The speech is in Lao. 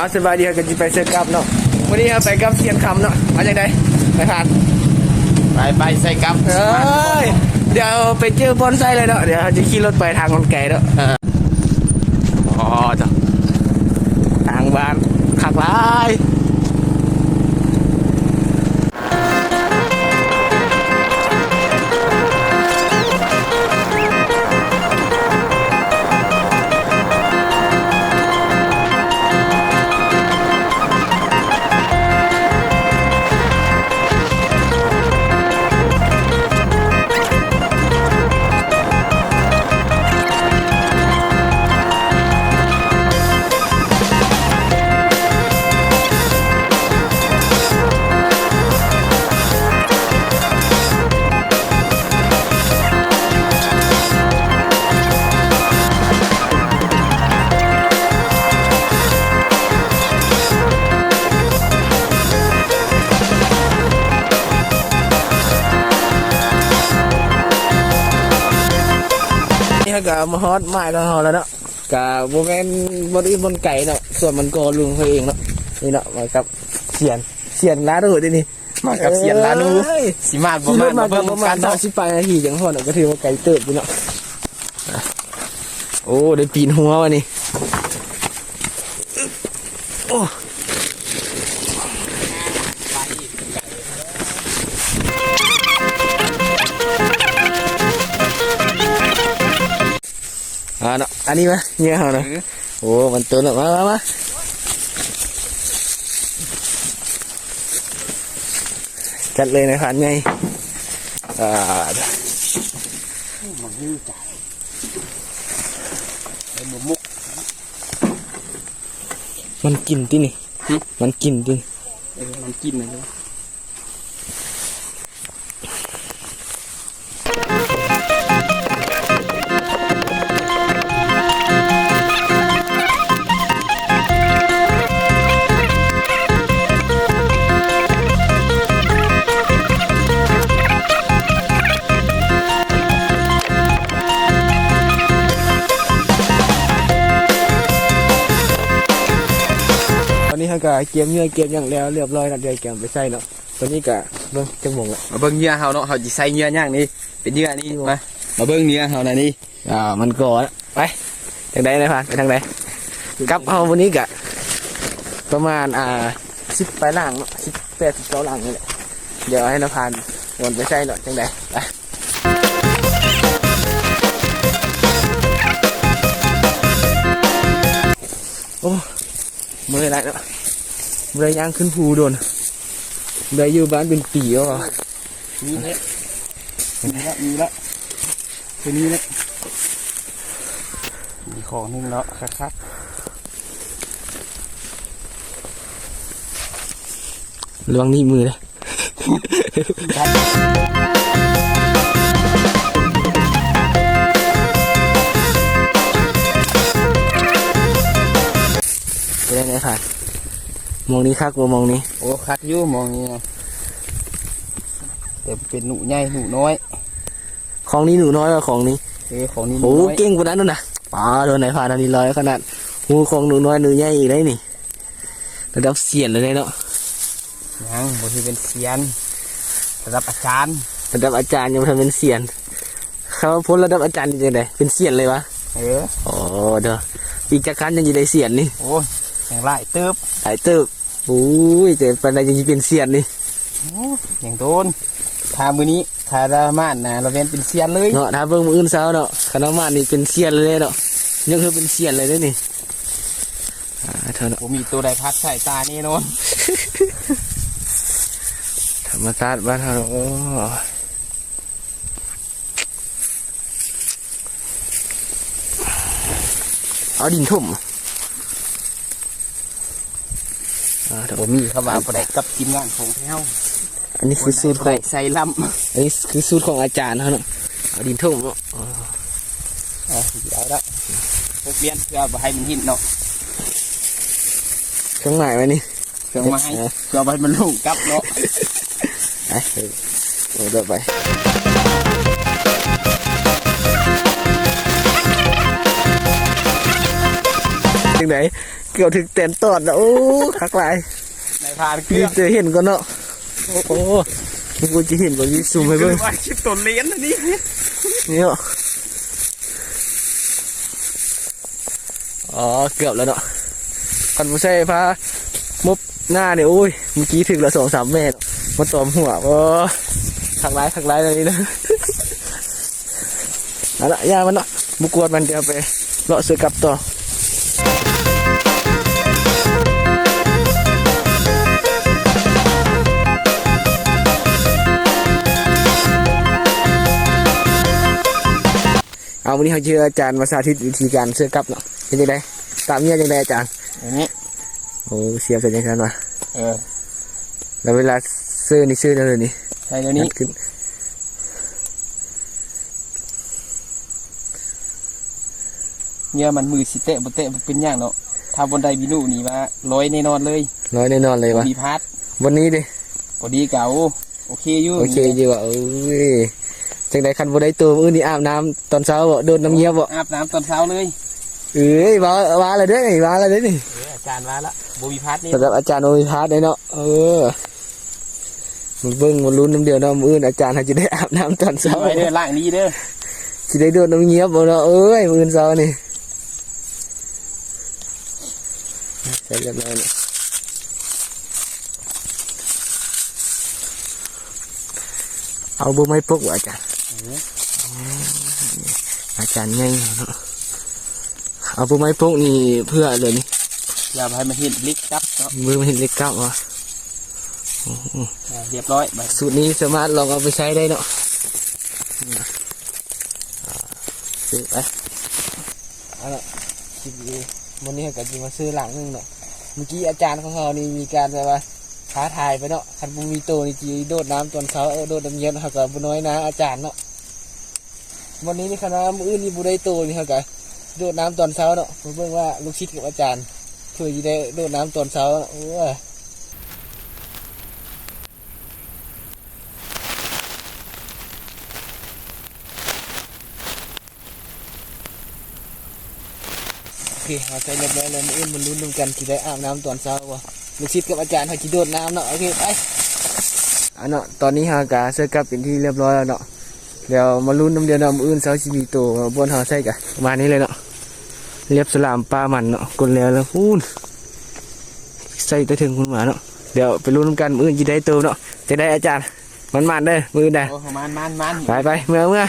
ເອົາ ສະບາຍດີ ເຮົາກໍຊິໄປເຊີກັບເນາະ. ມື້ນີ້ເຮົາໄປກັບຊຽນຄຳເນາະ. ວ່າຈັ່ງໃດ ນາຍພານ? ໄປ ໄປ ໃສ່ກັບ. ເອີຍ ດຽວໄປເຈີບ່ອນໃສ່ເລີຍເນາະ. ດຽວເຮົາຈະຂີ່ລົດໄປ ທາງມັນໄກເນາະ. ເອີ ອໍ ທາງບ້ານຄັກຫຼາຍ. ນີ້ເຮົາກໍມາຮອດໝາຍຂອງເຮົາແລ້ວເນາະ. ກະບໍ່ແມ່ນບ່ອນອື່ນບ່ອນໄກເນາະ ສວນມັນກໍລຸງເຂົາເອງເນາະ. ນີ້ເນາະ ມາກັບຊຽນ ຊຽນລານູເດ້ນີ້. ມາກັບຊຽນລານູ. ເອີຍ ຊິມາບໍ່ມາ ມາເບິ່ງນຳກັນເນາະ. ສາມສິບປາຍນາທີຈັ່ງຮອດເນາະ ກໍຖືວ່າໄກເຕີບຢູ່ເນາະ. ໂອ້ ໄດ້ປີນຫົວວະນີ້. ໂອ້ ອ່າເນາະ ອັນນີ້ມາ ເຫຍື່ອເຮົານະ. ເອີ ໂອ້ ມັນຕົນລະ ມາ ມາ ມາ ຈັດເລີຍນາຍພານໃຫຍ່. ອ່າ ໂອ້ ມັນຫິວຈ້າ ໄດ້ໝົກ ມັນກິນຕິນີ້. ຫຶ ມັນກິນຕິ. ເອີ ມັນກິນນະ. ຕອນນີ້ເຮົາກໍກຽມເຫຍື່ອກຽມຫຍັງແລ້ວຮຽບຮ້ອຍເນາະ ດຽວກຽມໄປໃສ່ເນາະ. ຕອນນີ້ກະເບິ່ງຈັກໂມງລະ ມາເບິ່ງເຫຍື່ອເຮົາເນາະ. ເຮົາຊິໃສ່ເຫຍື່ອຫຍັງນີ້ ເປັນເຫຍື່ອນີ້. ມາ ມາເບິ່ງເຫຍື່ອເຮົານະນີ້. ອ່າ ມັນກໍໄປ ຈັ່ງໃດນາຍພານ ໄປທາງໃດ? ກັບເຮົາມື້ນີ້ກະປະມານ ອ່າ ສິບປາຍຫຼັງເນາະ ສິບແປດ ສິບເກົ້າຫຼັງນີ້ແຫຼະ. ດຽວໃຫ້ນາຍພານໂອນໄປໃສ່ເນາະ ຈັ່ງໃດ ໄປ. ໂອ້ ເມື່ອຍຫຼາຍເນາະ ບໍ່ໄດ້ຍ່າງຂຶ້ນພູດົນ ບໍ່ໄດ້ຢູ່ບ້ານເປັນປີແລ້ວ. ມີແລ້ວ ມີແລ້ວ ມີແລ້ວ ຄືນີ້ແຫຼະ ມີຂອງໜຶ່ງເນາະ ຄັກໆ. ລະວັງໜີບມືເດີ. ເປັນຈັ່ງໃດຄະ? ໝ່ອງນີ້ຄັກບໍ່ ໝ່ອງນີ້? ໂອ້ ຄັກຢູ່ໝ່ອງນີ້ນະ ແຕ່ເປັນໜູໃຫຍ່ ໜູນ້ອຍ. ຂອງນີ້ໜູນ້ອຍວ່າຂອງນີ້? ເອີ ຂອງນີ້ໜູນ້ອຍ. ໂອ້ ເກັ່ງປານນັ້ນນະ. ປາໂທ ນາຍພານອັນນີ້ຫຼາຍຂະໜາດ. ໂອ້ ຂອງໜູນ້ອຍໜູໃຫຍ່ອີກໄດ໋ນີ້. ລະດັບຊຽນເລີຍເນາະ. ຍັງບໍ່ຖືເປັນຊຽນ ລະດັບອາຈານ. ລະດັບອາຈານ ຍັງບໍ່ທັນເປັນຊຽນ. ຄັນວ່າພົ້ນລະດັບອາຈານນີ້ຈັ່ງໃດ ເປັນຊຽນເລີຍຫວາ? ເອີ ອໍ ເດີ ອີກຈັກຂັ້ນຈັ່ງຊິໄດ້ຊຽນນີ້? ໂອ້ຍ ຍັງຫຼາຍເຕີບ ຫຼາຍເຕີບ. ໂອ້ຍ ແຕ່ປານໃດຈັ່ງຊິເປັນຊຽນນີ້? ໂອ້ຍ ຍັງໂດນ. ຖ້າມື້ນີ້ ຖ້າລະໝາດນະ ລະແມ່ນເປັນຊຽນເລີຍເນາະ. ຖ້າເບິ່ງມື້ອື່ນເຊົ້າເນາະ ຄັນລະໝາດນີ້ເປັນຊຽນເລີຍເນາະ. ຍັງຄືເປັນຊຽນເລີຍເດ້ນີ້. ອ່າ ເທົ່ານັ້ນ ບໍ່ມີໂຕໃດພັດສາຍຕາແນ່ນອນ. ທຳມະຊາດບ້ານເຮົາ. ໂອ້ ເອົາດິນຖົມ. ອ່າ ບໍ່ມີຄຳວ່າບໍ່ໄດ້ກັບທີມງານຂອງເຮົາ. ອັນນີ້ຄືສູດຂອງ ໃສ່ລຳ ອັນນີ້ຄືສູດຂອງອາຈານເຮົາເນາະ. ເອົາດິນຖົມເນາະ. ເອົາ ເອົາລະ ພົກລຽນເພື່ອບໍ່ໃຫ້ມັນຫິ້ນເນາະ. ເຄື່ອງໝາຍໄວ້ນີ້ ເຄື່ອງໝາຍ ເອີ ເພື່ອບໍ່ໃຫ້ມັນລົງກັບເນາະ. ໄປ ເອີ ເດີນໄປ. ຈັ່ງໃດ? ເກືອບຖືກແຕນຕອດແລ້ວ. ໂອ້ ຄັກຫຼາຍ. ນາຍພານເກືອບ ມີແຕ່ເຫັນກ່ອນເນາະ. ໂອ້ ໂອ້ ບໍ່ຮູ້ຈະເຫັນບໍ່ ຊິຊູມໃຫ້ເບິ່ງ. ວ່າຊິໂຕເລນອັນນີ້ ນີ້ເນາະ. ອໍ ເກືອບແລ້ວເນາະ. ຄັນບໍ່ໃສ່ຜ້າມົບໜ້ານີ້ ໂອ້ຍ ເມື່ອກີ້ຖືກລະສອງສາມແມ່ເນາະ ມາຕອມຫົວ. ໂອ້ ຄັກຫຼາຍ ຄັກຫຼາຍແນວນີ້ນະ. ເອົາລະ ຢ່າມັນເນາະ ບໍ່ກວນມັນ ດຽວໄປເລາະເສືອກັບຕໍ່. ເອົາ ມື້ນີ້ເຮົາຈະໃຫ້ອາຈານມາສາທິດວິທີການເສືອກັບເນາະ. ເຮັດຈັ່ງໃດ? ຕາມເຫຍື່ອຈັ່ງໃດອາຈານ? ອັນນີ້ ໂອ້ ສຽບໃສ່ຈັ່ງຊັ້ນວະ. ເອີ ແລ້ວເວລາເສືອນີ້ ເສືອແນວໃດນີ້? ໃສ່ແນວນີ້ ມັນຂຶ້ນ ເຫຍື່ອມັນມືຊິແຕະບໍ່ແຕະບໍ່ເປັນຫຍັງເນາະ. ຖ້າບ່ອນໃດມີລູກນີ້ວ່າລອຍແນ່ນອນເລີຍ. ລອຍແນ່ນອນເລີຍວະ? ບໍ່ມີພາດ. ບ່ອນນີ້ເດ? ພໍດີກະ ໂອ້ ໂອເຄຢູ່ ໂອເຄຢູ່. ເອີຍ ຈັ່ງໃດຄັນບໍ່ໄດ້ໂຕ ມື້ອື່ນນີ້ອາບນ້ຳຕອນເຊົ້າບໍ? ໂດດນ້ຳເຫຍື້ອບໍ? ອາບນ້ຳຕອນເຊົ້າເລີຍ. ເອີຍ ວ່າ ວ່າແລ້ວເດ້ນີ້ ວ່າແລ້ວເດ້ນີ້. ເອີ ອາຈານວ່າລະ ບໍ່ມີພາດນີ້. ສຳລັບອາຈານບໍ່ມີພາດເດ້ເນາະ. ເອີ ມາເບິ່ງມາລຸ້ນນຳດຽວເນາະ ມື້ອື່ນອາຈານເຮົາຈະໄດ້ອາບນ້ຳຕອນເຊົ້າ. ໄວ້ເດີ ລ້າງນີ້ເດີ ຊິໄດ້ໂດດນ້ຳເຫຍື້ອບໍເນາະ. ເອີຍ ມື້ອື່ນເຊົ້ານີ້ ໃສ່ຮຽບຮ້ອຍແລ້ວ. ເອົາໃບໄມ້ປົກບໍ່ອາຈານ? ເອີ ອາຈານໃຫຍ່ເນາະ. ເອົາໃບໄມ້ປົກນີ້ເພື່ອເລີຍນີ້ ຢ່າໃຫ້ມັນເຫັນເຫຼັກກັບເນາະ. ເບິ່ງມັນເຫັນເຫຼັກກັບຫວາ? ໂອ້ໂຫ ອ່າ ຮຽບຮ້ອຍ. ບາດສູດນີ້ສາມາດລອງເອົາໄປໃຊ້ໄດ້ເນາະ. ຊື້ໄປ. ເອົາລະ ຄລິບນີ້ ມື້ນີ້ເຮົາກໍຊິມາຊື້ຫຼັງໜຶ່ງເນາະ. ເມື່ອກີ້ອາຈານຂອງເຮົານີ້ມີການແບບວ່າທ້າທາຍໄປເນາະ ຄັນບໍ່ມີໂຕນີ້ຊິໂດດນ້ຳຕອນເຊົ້າ ເອີ ໂດດນ້ຳເຫຍື້ອ ເຮົາກໍບໍ່ນ້ອຍໜ້າອາຈານເນາະ. ມື້ນີ້ນີ້ ຄັນວ່າມື້ອື່ນນີ້ບໍ່ໄດ້ໂຕນີ້ ເຮົາກໍຊິໂດດນ້ຳຕອນເຊົ້າເນາະ. ມາເບິ່ງວ່າລູກສິດກັບອາຈານ ເພິ່ນຊິໄດ້ໂດດນ້ຳຕອນເຊົ້າເນາະ. ໂອ້ຍ ໂອເຄ ເຮົາໃສ່ຮຽບຮ້ອຍແລ້ວ ມື້ອື່ນມາລຸ້ນນຳກັນ ຊິໄດ້ອາບນ້ຳຕອນເຊົ້າບໍ່? ລູກສິດກັບອາຈານເຮົາຊິໂດດນ້ຳເນາະ. ໂອເຄ ໄປ. ອາເນາະ ຕອນນີ້ເຮົາກະເຊີກັບເປັນທີ່ຮຽບຮ້ອຍແລ້ວເນາະ. ດຽວມາລຸ້ນນຳດຽວເນາະ ມື້ອື່ນເຊົ້າຊິມີໂຕ. ບ່ອນເຮົາໃສ່ກະປະມານນີ້ເລີຍເນາະ ລຽບສະຫຼາມປ່າມັນເນາະ. ກົນແລ້ວແລ້ວພຸ້ນ ໃສ່ແຕ່ເທິງພຸ້ນມາເນາະ. ດຽວໄປລຸ້ນນຳກັນ ມື້ອື່ນຊິໄດ້ໂຕເນາະ. ຈັ່ງໃດອາຈານ? ໝານໆເດີ ມື້ອື່ນນະ. ໂອ້ ໝານໆໆ ໄປໆ ເມືອ ເມືອ.